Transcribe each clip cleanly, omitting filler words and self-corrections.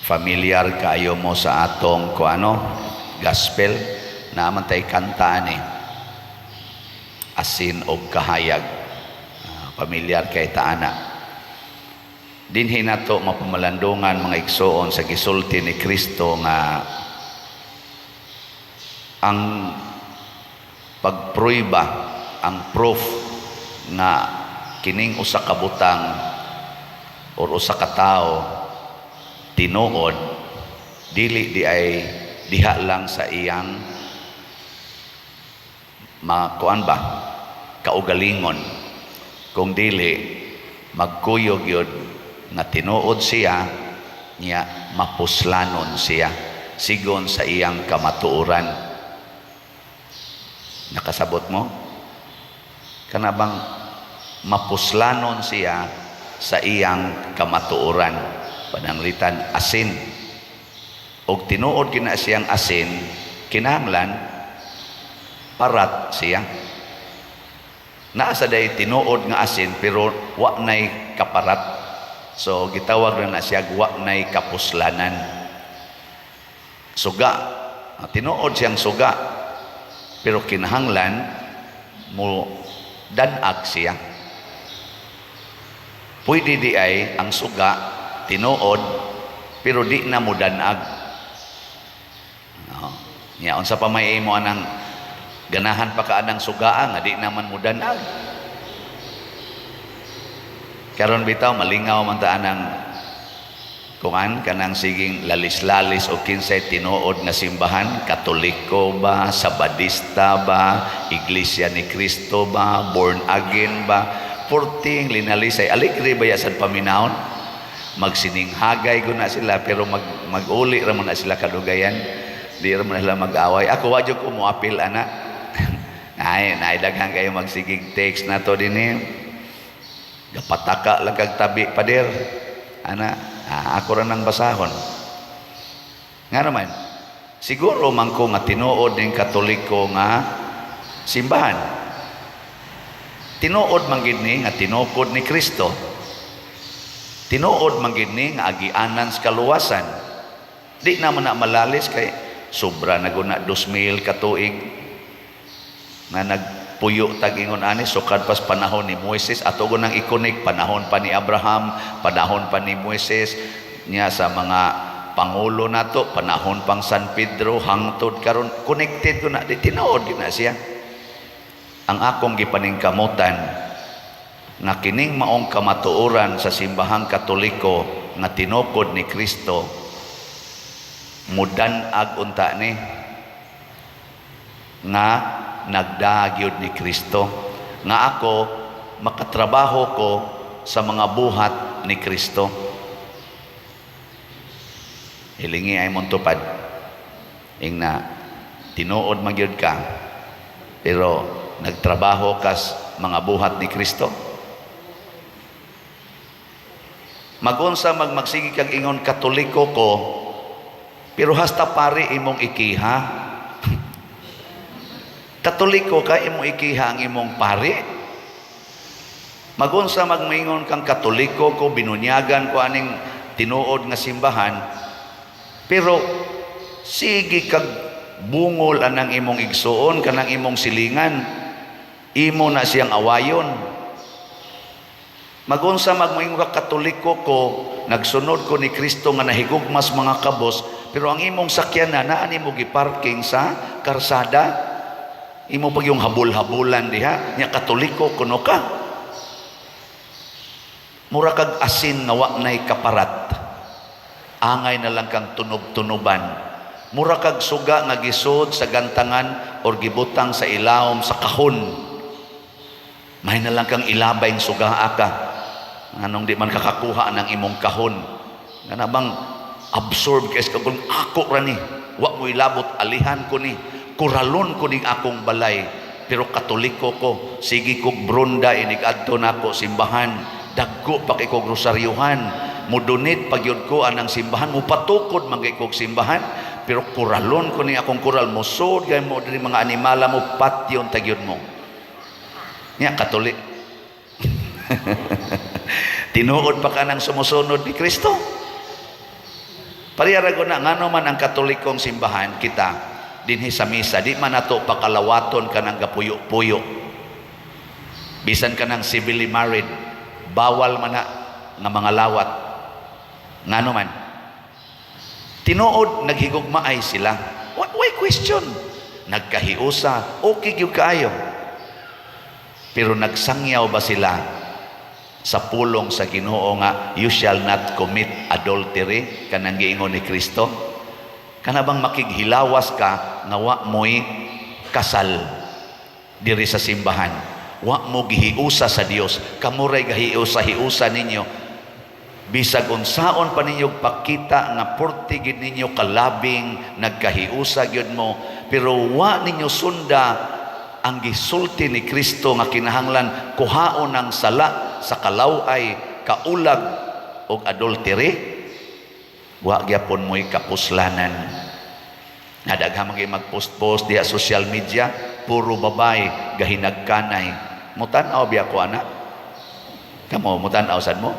Familiar kayo mo sa atong kuano, gospel naa man tay kanta ani, "Asin og Kahayag." Ah, familiar kay ta ana. Dinhi nato mapamalandungan, mga igsoon, sa gisulti ni Kristo nga ang pagpruiba, ang proof nga kining usa ka butang or usa ka tawo tinuod, dili di ay diha lang sa iyang makuan ba, kaugalingon, kung dili magkuyog yun nga tinuod siya niya, mapuslanon siya sigon sa iyang kamatuoran. Nakasabot mo kana bang mapuslanon siya sa iyang kamatuoran? Pananglitan asin, og tinuod kina siyang asin, kinahanglan parat siya. Naa sa day tinuod nga asin pero wa nay kaparat, so gitawag na na siya wa nay kapuslanan. Suga. Ah, tinuod siyang suga pero kinahanglan mo danag siya. Pwede di ay ang suga tinuod pero di na mo danag. No. Nya unsa pa may imo anang ganahan pa ka anang sugaa nga di naman mo danag? Karon bitaw malingaw man ta anang kuan, kanang siging lalis-lalis o kinsay tinuod nga simbahan, Katoliko ba, Sabadista ba, Iglesia ni Cristo ba, born again ba, purting linalisay. Aligre ba ya sad paminawon? Magsininghagay ko na sila pero mag-uli ra man na sila kadugayan. Di ra man sila mag-away. Ako wa jud ko moapil ana. Ay, naidaghan kayo magsigig text na to dinhi. Gapataka lang kag tabi, pader. Ana, ah, ako ra nang basahon. Nga naman, siguro man ko nga tinuod ning Katoliko nga simbahan. Tinuod man gid ni nga tinukod ni Kristo. Tinuod man gid ni nga agianan sa kaluwasan. Di naman na malalis kay sobra na guna 2,000 ka tuig nga nagpuyo tag ingon ani, sukad pas panahon ni Moises. Ato nang i-connect panahon pa ni Abraham, panahon pa ni Moises niya, sa mga pangulo nato, panahon pang San Pedro hangtod karon, connected ko na di tinuod gyud na siya. Ang akong gipaningkamutan nga kining maong kamatuoran sa simbahang Katoliko nga tinukod ni Kristo, mudan-ag unta ni nga nagdagyod ni Kristo, nga ako makatrabaho ko sa mga buhat ni Kristo. Hilingi ay mong tupad ing na tinuod man gyud ka pero nagtrabaho kas mga buhat ni Kristo. Magunsa magmagsige kag ingon Katoliko ko pero hasta pari imong ikiha. Katoliko ka, imong ikiha ang imong pari. Magunsa magmingon kang Katoliko ko, binunyagan ko aning tinuod nga simbahan, pero sige kag bungol anang imong igsuon, kanang imong silingan, imo na siyang awayon. Magunsa magmoingon ka Katoliko ko, nagsunod ko ni Kristo nga nahigugmas mga kabos, pero ang imong sakyanan naa nimo giparking sa karsada, imo pag yung habol-habulan diha, nya Katoliko kuno ka. Mura kag asin nga wa nay kaparat. Angay na lang kang tunob-tunoban. Mura kag suga nga gisod sa gantangan or gibutang sa ilawom sa kahon. May na lang kang ilabay ng sugaa ka. Anong di man kakakuha ng imong kahon. Nga na bang absorb kay sa kung ako ra ni. Wa mo ilabot, alihan ko ni. Kuralon ko ning akong balay. Pero Katoliko ko, sige kog bronda inig adto nako simbahan. Dagko pa kay kog rosaryuhan. Mudonate pag yun ko anang simbahan, mupatukod man kay kog simbahan. Pero kuralon ko ni akong kural, musod gay mo diri mga animala mo patyon tagyod mo. Nya Katolik. Tinuod pa ka ng sumusunod ni Kristo. Pareha ra na ngano man ang Katolikong simbahan, kita dinhi sa misa di man nato pakalawaton kanang gapuyo-puyo. Bisan kanang civilly married, bawal man na nga mga lawat. Ngano man? Tinuod naghigugmaay sila. Why question? Nagkahiusa, okay gyud kaayo. Pero nagsangyaw ba sila sa pulong sa Ginoo nga "You shall not commit adultery," kanang giingon ni Kristo? Kana bang makighilawas ka nga wa mo'y kasal diri sa simbahan, wa mo gihiusa sa Dios, kamo ray gahiusa-hiusa ninyo, bisag unsaon pa ninyo pakita nga porte gid ninyo kalabing nagkahiusa gyud mo, pero wa ninyo sunda ang gisulti ni Kristo nga kinahanglan kuhaon ang sala sa kalaway, kaulag og adultery, wa gyapon mo'y kapuslanan. Nadaghan man magpost-post diha social media, puro babay gahinagkanay. Mutan-aw biya ko ana? Kamo, mutan-aw sad mo?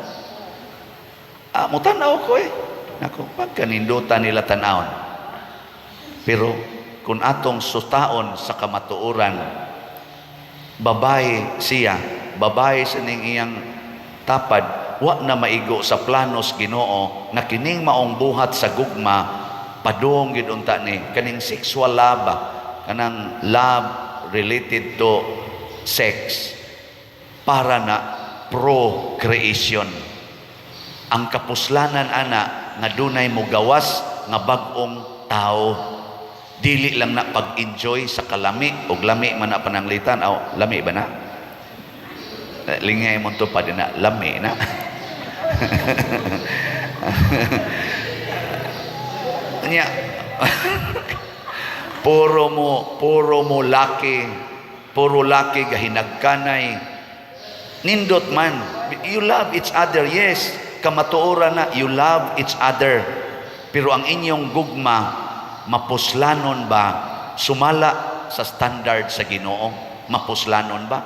Ah, mutan-aw ko eh. Nako, pagkanindutan nila tan-awon. Pero kung atong sutaon sa kamatuoran, babae siya, babae sa ning iyang tapad, wa na maigo sa planos Ginoo na kining maong buhat sa gugma padung gid unta ni kaning sexual love ba, kanang love related to sex, para na procreation. Ang kapuslanan ana nga dunay mogawas nga bag-ong tao, dili lang na pag-enjoy sa kalami og lami man na pananglitan. Aw, lami ba na? Eh, lingay mo to pa din na lami na. Nya puro mo laki, puro laki gahinagkanay. Nindot man, you love each other, yes, kamatuoran na you love each other, pero ang inyong gugma, mapuslanon ba sumala sa standard sa Ginoo? Mapuslanon ba?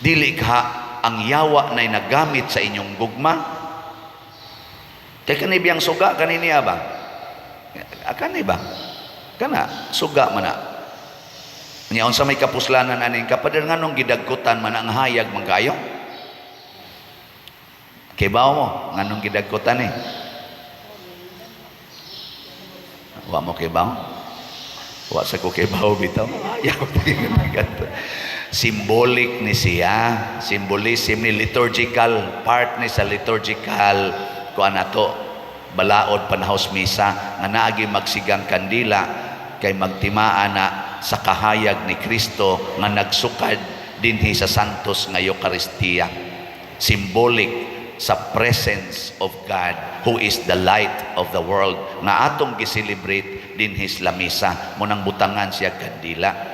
Dili ka ang yawa na nagamit sa inyong gugma? Kay kani biyang suga kanini ba? Ah, kani ba? Kana suga man na. Nya unsa may kapuslanan aning kapader? Nganong gidagkutan man ang hayag man kayo? Kay bawo mo nganong gidagkutan eh? Wa mo kay bawo? Wa sa ko kay bawo bitaw. Ayaw. Symbolic ni siya, symbolism ni, liturgical part ni sa liturgical kuan ato, balaod panahos misa nga naagi magsigang kandila kay magtimaa na sa kahayag ni Kristo nga nagsukad dinhi sa Santos nga Eukaristiya, symbolic sa presence of God who is the light of the world nga atong gi-celebrate dinhi sa misa mo nang butangan siya kandila.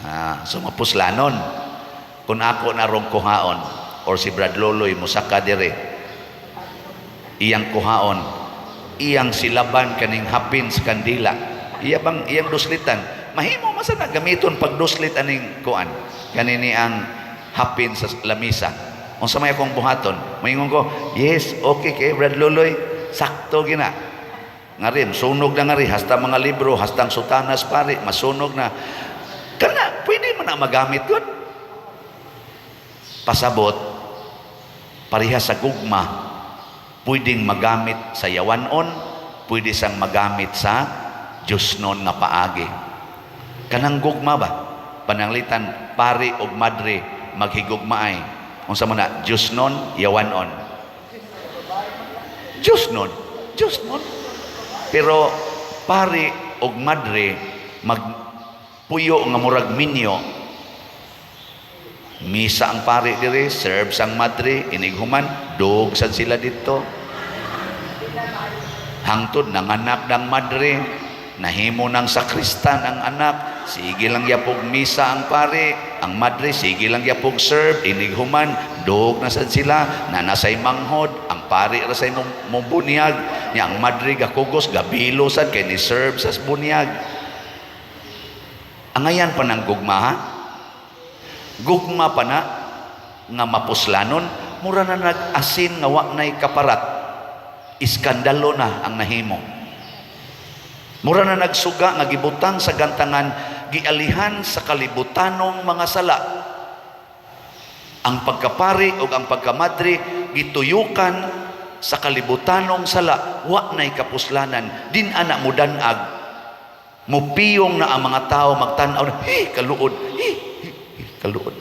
Ah, so mapuslanon kung ako narong kuhaon or si Brad Loloy musaka dire, iyang kuhaon, iyang silaban kaning hapin sa kandila, iya bang iyang duslitan, mahimo man sa na gamiton pag duslit aning kuan kanini ang hapin sa lamisa. Unsa may akong buhaton? Moingon ko, "Yes, okay kay Brad Loloy, sakto gina." Ngari sunog na ngari hasta mga libro, hasta ang sutanas pare masunog na. Kana pwede man na magamit yun. Pasabot, pareha sa gugma, pwedeng magamit sa yawanon, pwede sang magamit sa Diyosnon nga paagi. Kanang gugma ba? Pananglitan pari og madre maghigugmaay. Unsa man na? Diyosnon, yawanon? Diyosnon. Diyosnon. Pero pari og madre magpuyo nga murag minyo. Misa ang pari dire, serve sang madre, inighuman, dog sad sila dito. Hangtod nanganak ng madre, nahimo ng sakristan ang anak, sige lang yapog misa ang pare, ang madre sige lang yapog serve, inighuman, dog na sad sila, nanasay manghod, ang pare ra say mo bunyag, nya ang madre gakugos, gabilo sad kay ni serve sa bunyag. Angayan pa ng gugma ha? Gugma pa na nga mapuslanon, mura na nag-asin nga wa na'y kaparat. Iskandalo na ang nahimo. Mura na nagsuga nga gibutang sa gantangan, gialihan sa kalibutanong mga sala. Ang pagkapari o ang pagkamadre gituyukan sa kalibutanong sala, wa na'y kapuslanan. Din ana mudanag, mupiyong na ang mga tao magtan-aw na, "Hey, kaluod, hey, hey, hey, kaluod."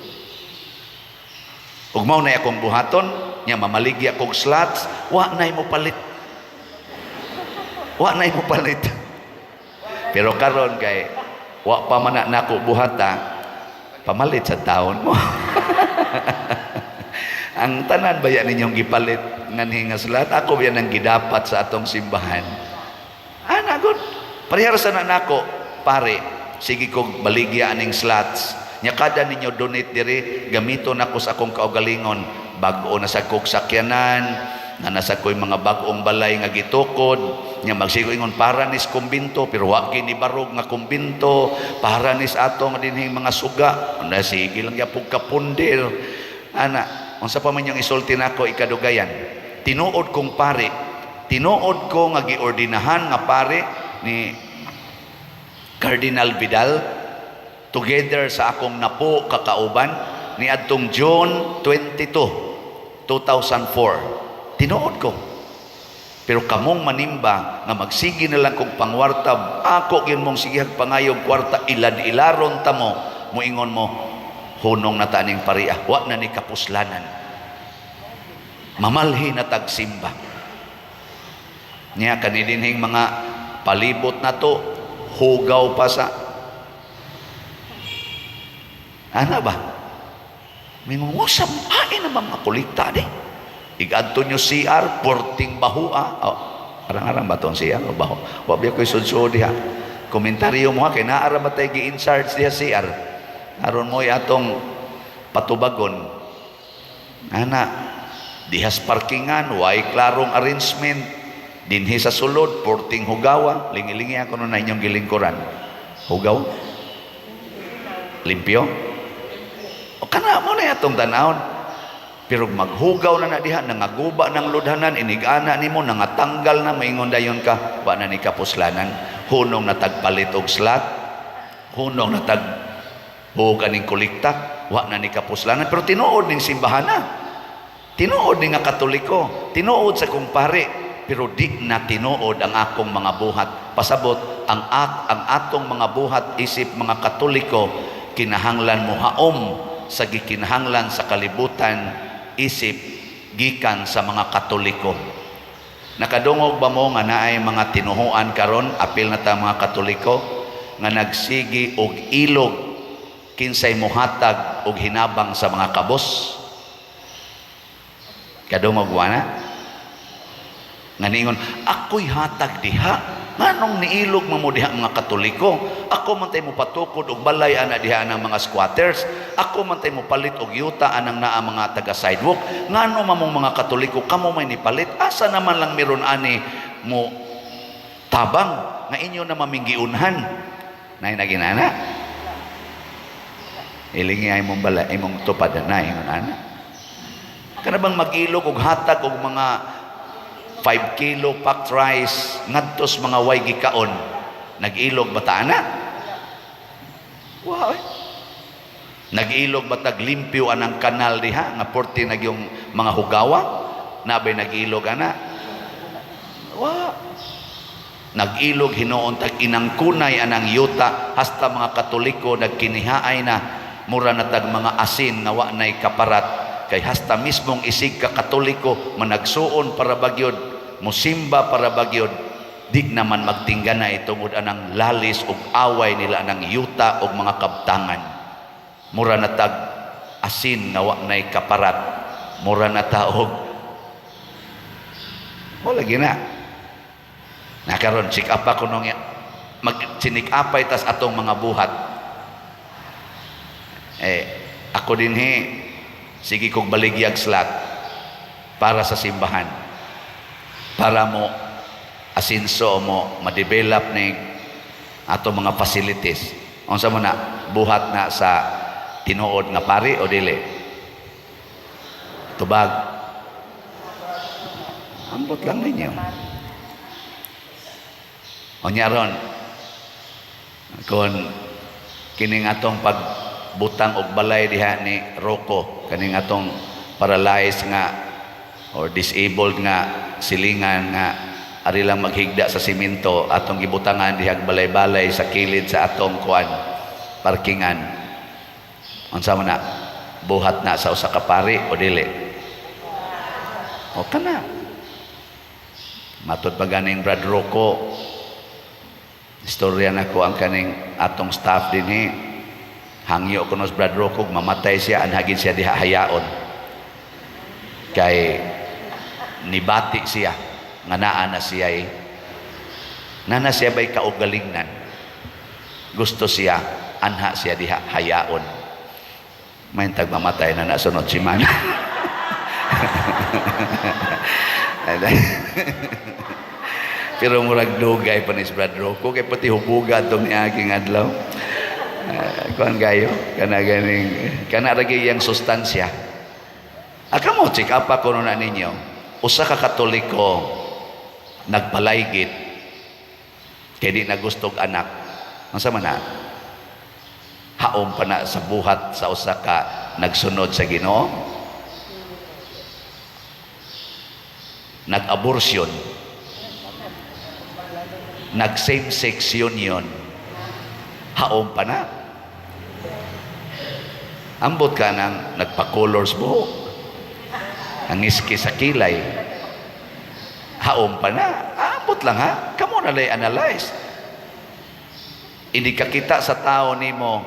Ug mao na akong buhaton, nya mamaligya kog slots, wa na'y mo palit. Wa na'y mo palit. Pero karon kay wa pa man na nako buhata, pamalit sa taon mo. Ang tanan baya ninyong gipalit nganhi nga slot, ako baya nang gidapat sa atong simbahan. Ana gud. Parehara sa na nako, pare, sige kog baligya aning slots. Nya kada ninyo donate diri, gamiton nako sa akong kaugalingon. Bag-o na sa kog sakyanan, na nasa ko'y mga bag-ong balay nga gitukod. Nya magsigo ingon para nis kumbinto, pero wa gini barog nga kumbinto, para nis atong dinhing mga suga. Na sige lang yapog kapundir. Ana, unsa pa man yung isulti nako ikadugayan. Tinuod kong pare, tinuod ko nga giordinahan nga pare ni Cardinal Vidal together sa akong napo kakauban ni adtong June 22, 2004. Tinuod ko. Pero kamong manimba nga magsige na lang kog pangwarta, ako gyud mong sigihag pangayog kwarta, ilad-ilaron ta mo, muingon mo, "Hunong na ta ning pariah, wa na ni kapuslanan. Mamalhi na tagsimba." Niya kanidinhing mga palibot na to, hugaw pa sa ana ba? Mingungusap, ay naman mga kolekta di. Igadto nyo CR, porting bahua. Oh, arang-arang ba itong CR o baho? Wa biya ko'y sudsud diha. Komentaryo mo ha, kay naara ba tayo gi-in charge diha CR? Aron mo atong patubagon. Ana, dihas parkingan, way klarong arrangement. Dinhi sa sulod, porting hugawa. Lingi-lingi ako nun na inyong gilingkuran. Hugaw? Limpyo? O kana mo na atong tanawon. Pero maghugaw na na diha, nangaguba ng ludhanan, inigana nimo, nangatanggal na, maingon dayon ka, wa na ni kapuslanan. Hunong na tagpalit og slot, hunong na tag buog aning kolekta, wa na ni kapuslanan. Pero tinuod ning simbahan na. Tinuod ni nga Katoliko, tinuod sa kong pare, pero di na tinuod ang akong mga buhat. Pasabot, ang atong mga buhat isip mga Katoliko, kinahanglan mo haom sa gikinahanglan sa kalibutan isip gikan sa mga Katoliko. Nakadungog ba mo nga naay mga tinuhuan karon, apil na ta mga Katoliko, nga nagsigi og ilog kinsay mohatag og hinabang sa mga kabos? Kadungog wa na? Nga niingon, "Ako'y hatag diha. Nganong niilog mo diha mga Katoliko? Ako man tay mo patukod og balay ana diha ang mga squatters. Ako man tay mo palit og yuta anang naa mga taga sidewalk. Ngano mamong mga Katoliko kamo may nipalit? Asa naman lang meron ani mo tabang nga inyo na maminggiunhan?" Nay naginana. Ilingi ay mong bala imong tupad na ingon ana. Kana bang mag-ilog og hatag og mga 5 kilo packed rice ngadtos mga way gikaon? Nag-ilog ba ta ana? Wow. Eh. Nag-ilog ba tag limpyo anang kanal diha nga porte nagyong mga hugawa? Nabay nag-ilog ana? Wa. Nag-ilog hinuon tag inangkunay anang yuta hasta mga Katoliko nagkinihaay na, mura na tag mga asin nga wa nay kaparat, kay hasta mismong isig ka Katoliko managsuon para bagyod, musimba para bagyod, di naman magtingganay tungod anang lalis ug away nila anang yuta ug mga kabtangan. Mura na tag asin nga wa nay kaparat, mura na taog wala gina nakaron. Check up ako nung mag sinikapay tas atong mga buhat. Eh ako din he, sige kog baligyag slot para sa simbahan, para mo asinso mo ma-develop ni ato mga facilities. Unsa mo na buhat na sa tinuod nga pari o dili tubag? Ambot lang ninyo. O nya ron, kung kining atong pagbutang og balay diha ni Rocco, kaning atong paralyzed nga or disabled nga silingan nga ari lang maghigda sa simento, atong gibutangan diha balay-balay sa kilid sa atong kuan, parkingan. Unsa man na? Buhat na sa usa ka pari o dili? O kana. Matod pa ganing Brad Rocco, istorya nako ang kaning atong staff dinhi. Hangyo ko nos Brad Rocco, mamatay siya, anhagin siya diha hayaon. Kay nibati siya nga naa na siya eh. Nana siya ba'y kaugalingnan. Gusto siya, anha siya diha hayaon. May tagmamatay na nasunod si mana. Pero murag dugay pa ni Brad Rocco kay pati hubuga tong niaging adlaw. Kuan gayo kana ganing kana ra gyud iyang sustansya. Aka mo check up ako na ninyo. Usa ka Katoliko nagpalaygit kay di na gustog anak. Unsa man na? Haom pa na sa buhat sa usa ka nagsunod sa Ginoo. Nag-abortion, nag same-sex union, haom pa na. Ambot ka nang nagpa-colors buhok, ang iski sa kilay, haom pa na. Ambot lang ha, kamo na lay analyze. Hindi ka kita sa tao nimo,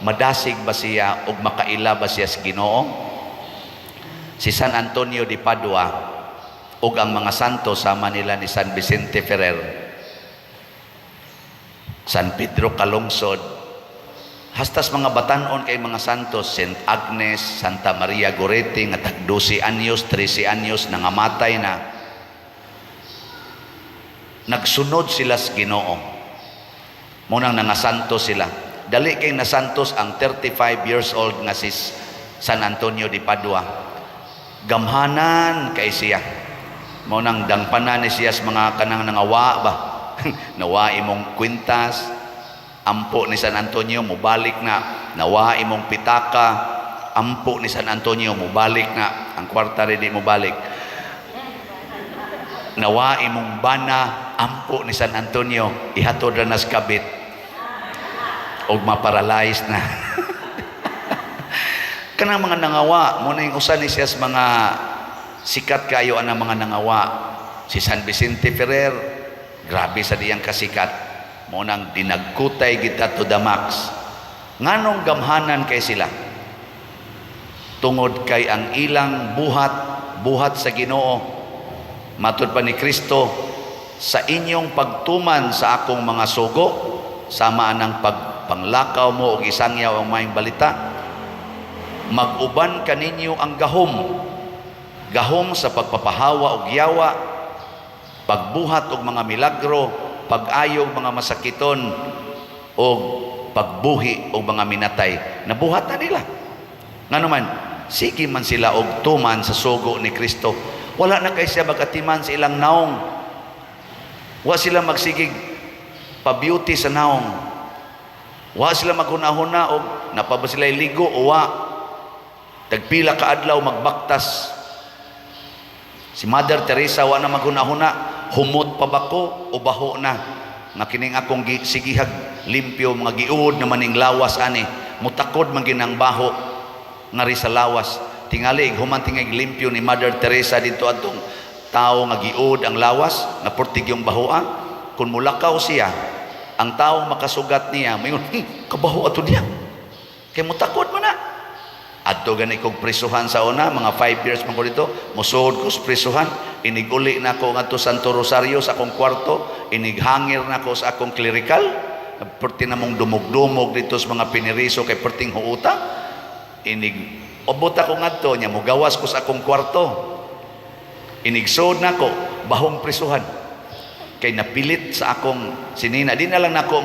madasig ba siya o makaila ba siya sa Ginoo? Si San Antonio de Padua ug ang mga santo sama nila ni San Vicente Ferrer, San Pedro Calungsod, hastas mga batanon kay mga santos, Saint Agnes, Santa Maria Goretti, nga tag 12 anyos, 13 anyos, nangamatay na. Nagsunod sila sa Ginoo. Munang nangasanto sila. Dali kay nasantos ang 35 years old nga si San Antonio de Padua. Gamhanan kay siya. Mao nang dangpanan ni siya sa mga kanang nangawa ba. Nawa imong kwintas, ampo ni San Antonio mubalik na. Nawa imong pitaka, ampo ni San Antonio mubalik na. Ang kwarta rin di mubalik. Nawa imong bana, ampo ni San Antonio ihatod ra nas kabit og maparalyze na. Kanang mga nangawa mo na yung usa ni siya sa mga sikat kayo ang mga nangawa. Si San Vicente Ferrer, grabe sa diyang kasikat, mo nang dinagkutay kita to the max. Nganong gamhanan kay sila? Tungod kay ang ilang buhat, buhat sa Ginoo. Matud pa ni Kristo, sa inyong pagtuman sa akong mga sugo, sama anang pagpanglakaw mo og isangyaw ang maayong balita, mag-uban kaninyo ang gahom, gahom sa pagpapahawa og yawa, pagbuhat og mga milagro, pag-ayo og mga masakiton, og pagbuhi og mga minatay. Nabuhat na nila. Ngano man, sige man sila og tuman sa sugo ni Kristo. Wala na kay siya magatiman sa ilang naong. Wa sila magsigig pa-beauty sa naong. Wa sila maghuna-huna og napa ba sila ligo o wa. Tagpila ka adlaw magbaktas. Si Mother Teresa wa na maghuna-huna, humot pa ba ko o baho na? Nga kining akong sigihag limpyo, mga giuod na maning lawas ani, mutakod man ginang baho ngari sa lawas. Tingali human tingay limpyo ni Mother Teresa dito adtong tawo nga giuod ang lawas nga portig yung bahoa. Kung mulakaw siya, ang tawo makasugat niya moingon, kabaho ato niya." Kay mutakod man na. Adto gani kog prisuhan sa una, mga 5 years man ko dito, mosuod ko sa prisuhan, iniguli na ko ngadto Santo Rosario sa akong kwarto, inighangir na ko sa akong clerical, perti na mong dumog-dumog dito sa mga piniriso kay perting huuta. Inig obot ako ngadto nya, mogawas ko sa akong kwarto. Inigsuod nako bahong prisuhan. Kay napilit sa akong sinina, di na lang nako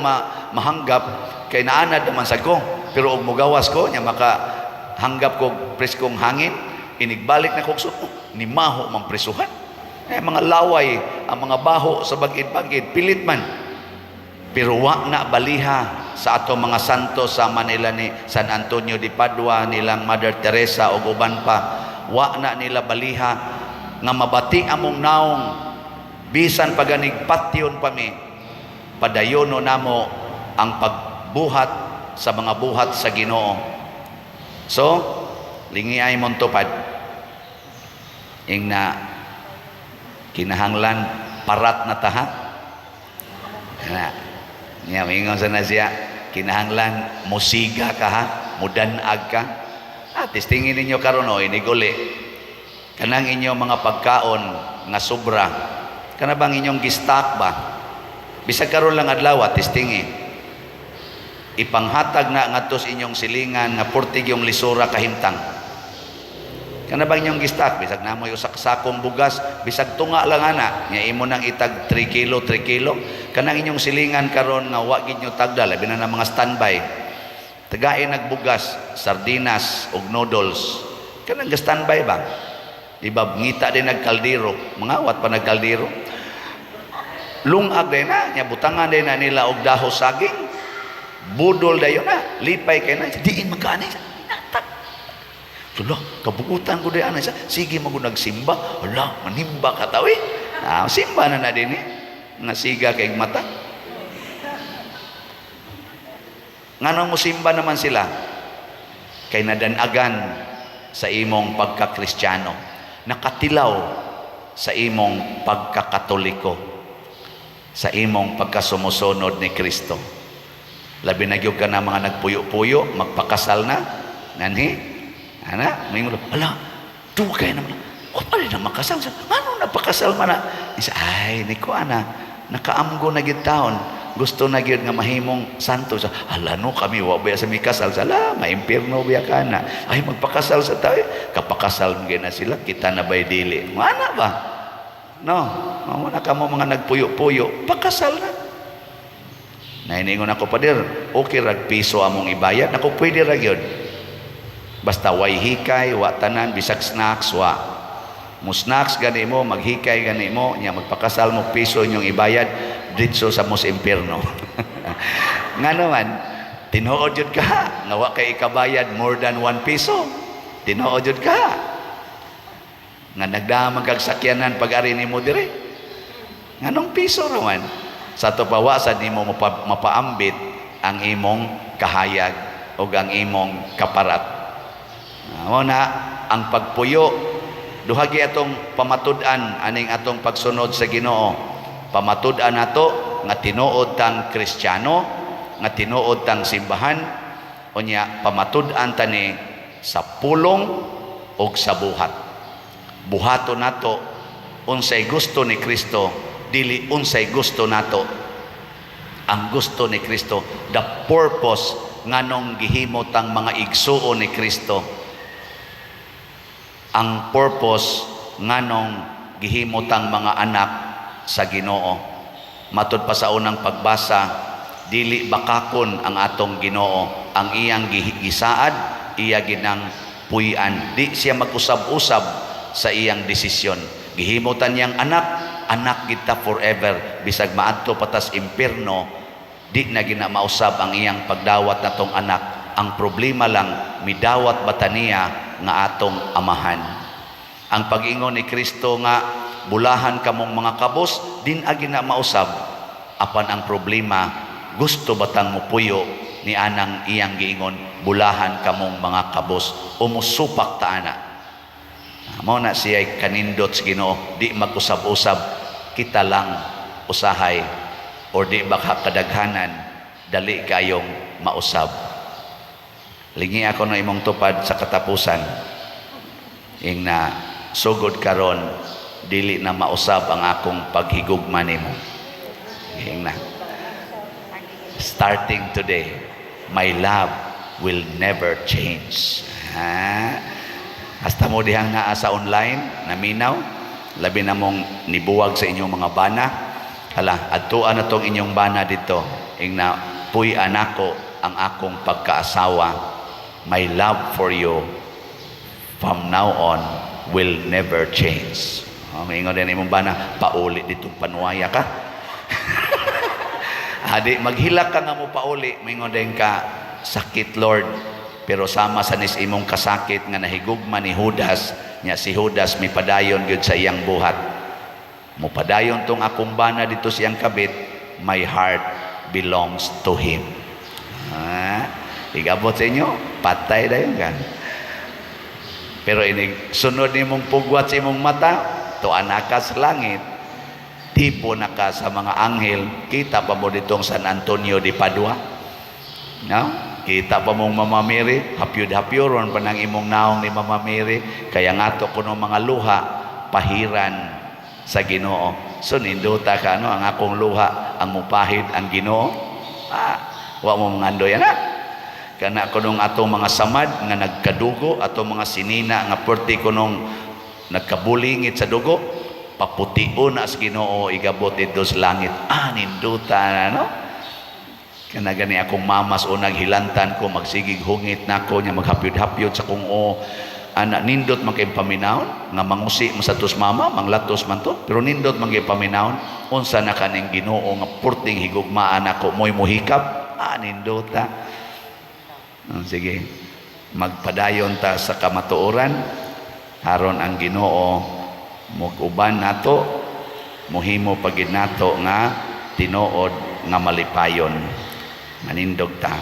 mahanggap kay naanad naman sa ko. Pero og mogawas ko nya maka hanggap ko preskong hangin, inigbalik na ko, oh, ni maho mang prisuhan. Eh, mga laway, ang mga baho sa bagid-bagid, pilit man. Pero wa na baliha sa ato mga santo sama nila ni San Antonio de Padua, nilang Mother Teresa ug uban pa. Wa na nila baliha nga mabati among naong bisan paganig patyon pa mi, padayono namo ang pagbuhat sa mga buhat sa Ginoo. So, lingiay mong tupad. Ing na kinahanglan parat na taha. Na. Nya mingon sa na siya, kinahanglan musiga ka ha, mudanag ka. Ah, testingin ninyo karon o iniguli. Kanang inyong mga pagkaon nga sobra. Kana bang inyong gi-stock ba? Bisag karon lang adlaw, testingi. Ipanghatag na ngadto sa inyong silingan nga purtig yung lisura kahimtang. Kana bang inyong gi-stock? Bisag namoy usa ka sakong bugas, bisag tunga lang ana, nya imo nang itag 3 kilo, 3 kilo. Kanang inyong silingan karon nga wa gid nyo tagda, labi na ng mga standby. Tagain nagbugas, sardinas ug noodles. Kanang ga standby ba? Di ba ngita din nagkaldero, mangawat pa nagkaldero. Lungag din na, nya butangan din na nila og daho saging. Budol dayon na, lipay kay na, diin magkaani. Natag. Hala, kabugutan ko di ana siya. Sige mo nagsimba. Hala, manimba ka tawi. Ah, simba na na din eh. Nga siga kay mata. Nganong mo simba naman sila? Kay nadanagan sa imong pagkakristyano. Nakatilaw sa imong pagkakatoliko. Sa imong pagkasumusunod ni Kristo. Labi na gyud ka na mga nagpuyo-puyo, magpakasal na. Nanhi? Ana, may ngulo, ala, dugay naman. O pa rin na makasal. Ano napakasal man na? Isa, ay, ni ko ana, nakaamgo na gyud taon. Gusto na gyud nga mahimong santo. Sa, ala no, kami, wa ba sa mikasal. Sa, ala, maimpirno biya ka na. Ay, magpakasal sa tao. Kapakasal mo na sila, kita na ba'y dili? Mana ba? No, mamo na kamo mga nagpuyo-puyo, pakasal na. Nainingon ako, "Pader, okay rag piso among ibayad." Ako, pwede ra gyud. Basta way hikay, wa tanan, bisag snacks, wa. Mo snacks gani mo, maghikay gani mo, nya magpakasal mo, piso inyong ibayad, ditso sa mos impierno. Nga naman, tinuod jud ka, nga wa kay ikabayad more than 1 piso. Tinuod jud ka. Nga nagdamag kag sakyanan pag-ari nimo dire. Nganong piso raman? Sa ato pa wa sad nimo mapaambit ang imong kahayag o ang imong kaparat. Mao na ang pagpuyo, duha gi atong pamatud-an aning atong pagsunod sa Ginoo. Pamatud-an nato nga tinuod tang Kristiyano, nga tinuod tang simbahan, unya pamatud-an tani sa pulong ug sa buhat. Buhaton nato unsay gusto ni Kristo, dili unsay gusto nato. Ang gusto ni Kristo, the purpose nganong gihimo tang mga igsuon ni Kristo. Ang purpose nganong gihimo tang mga anak sa Ginoo. Matud pa sa unang pagbasa, dili bakakon ang atong Ginoo, ang iyang gisaad, iya ginang puy-an. Di siya mag-usab-usab sa iyang desisyon. Gihimo ta niyang anak, anak kita forever. Bisag maadto patas impierno, di na gina mausab ang iyang pagdawat natong anak. Ang problema lang, midawat ba ta niya nga atong amahan? Ang pag-ingon ni Kristo nga bulahan kamong mga kabos, din agi na mausab. Apan ang problema, gusto batang mupuyo ni anang iyang giingon, bulahan kamong mga kabos, o musupak ta ana? Mao na siya kanindot sa Ginoo, di mag-usab-usab, kita lang usahay or di baka kadaghanan dali kayong mausab. Lingi ako na imong tupad sa katapusan. Ing na sugod karon dili na mausab ang akong paghigugma nimo. Ing na starting today, my love will never change. Ha? Hasta mo dihang naa sa online, naminaw, labi na mong nibuwag sa inyong mga bana. Hala, adtuan na tong inyong bana dito. Ing na, puy anako ang akong pagkaasawa. My love for you from now on will never change. Oh, maingon din imong bana, "Pauli dito, panuwaya ka." Adi maghilak ka nga mo pauli, maingon din ka, "Sakit, Lord." Pero sama sa nis imong kasakit nga nahigugma ni Judas, nya si Judas mipadayon gyud sa iyang buhat. Mupadayon tong akong bana dito siyang kabit, my heart belongs to him. Ah, igabot sa inyo, patay dayon kan. Pero inig sunod nimong pugwat sa imong mata, tuan na ka sa langit, tipo na ka sa mga anghel, kita pa mo ditong San Antonio de Padua. No? Kita pa mong Mama Mary, hapyud-hapyuron pa ng imong naong ni Mama Mary, kaya nga to kuno mga luha, pahiran sa Ginoo. So nindota ka, no, ang akong luha ang mupahid ang Ginoo. Ah, wa mo mangandoy ana. Kana kunong atong mga samad nga nagkadugo, atong mga sinina nga perti kunong nagkabulingit sa dugo, papution na sa Ginoo igabot dito sa langit. Ah, ninduta na, no? Kana gani akong mamas o naghilantan ko, magsigig hungit nako nya, maghapyod-hapyod sa kong o ana. Nindot man kay paminawon nga mangusi man sa tos mama, manglatos man to, pero nindot man kay paminawon, unsa na kaning Ginoo nga purting higugmaan ako, mo'y muhikap. Ah, nindota. Ah, sige, magpadayon ta sa kamatuoran aron ang Ginoo muguban nato, muhimo pagid nato nga tinuod nga malipayon. Manindog ta.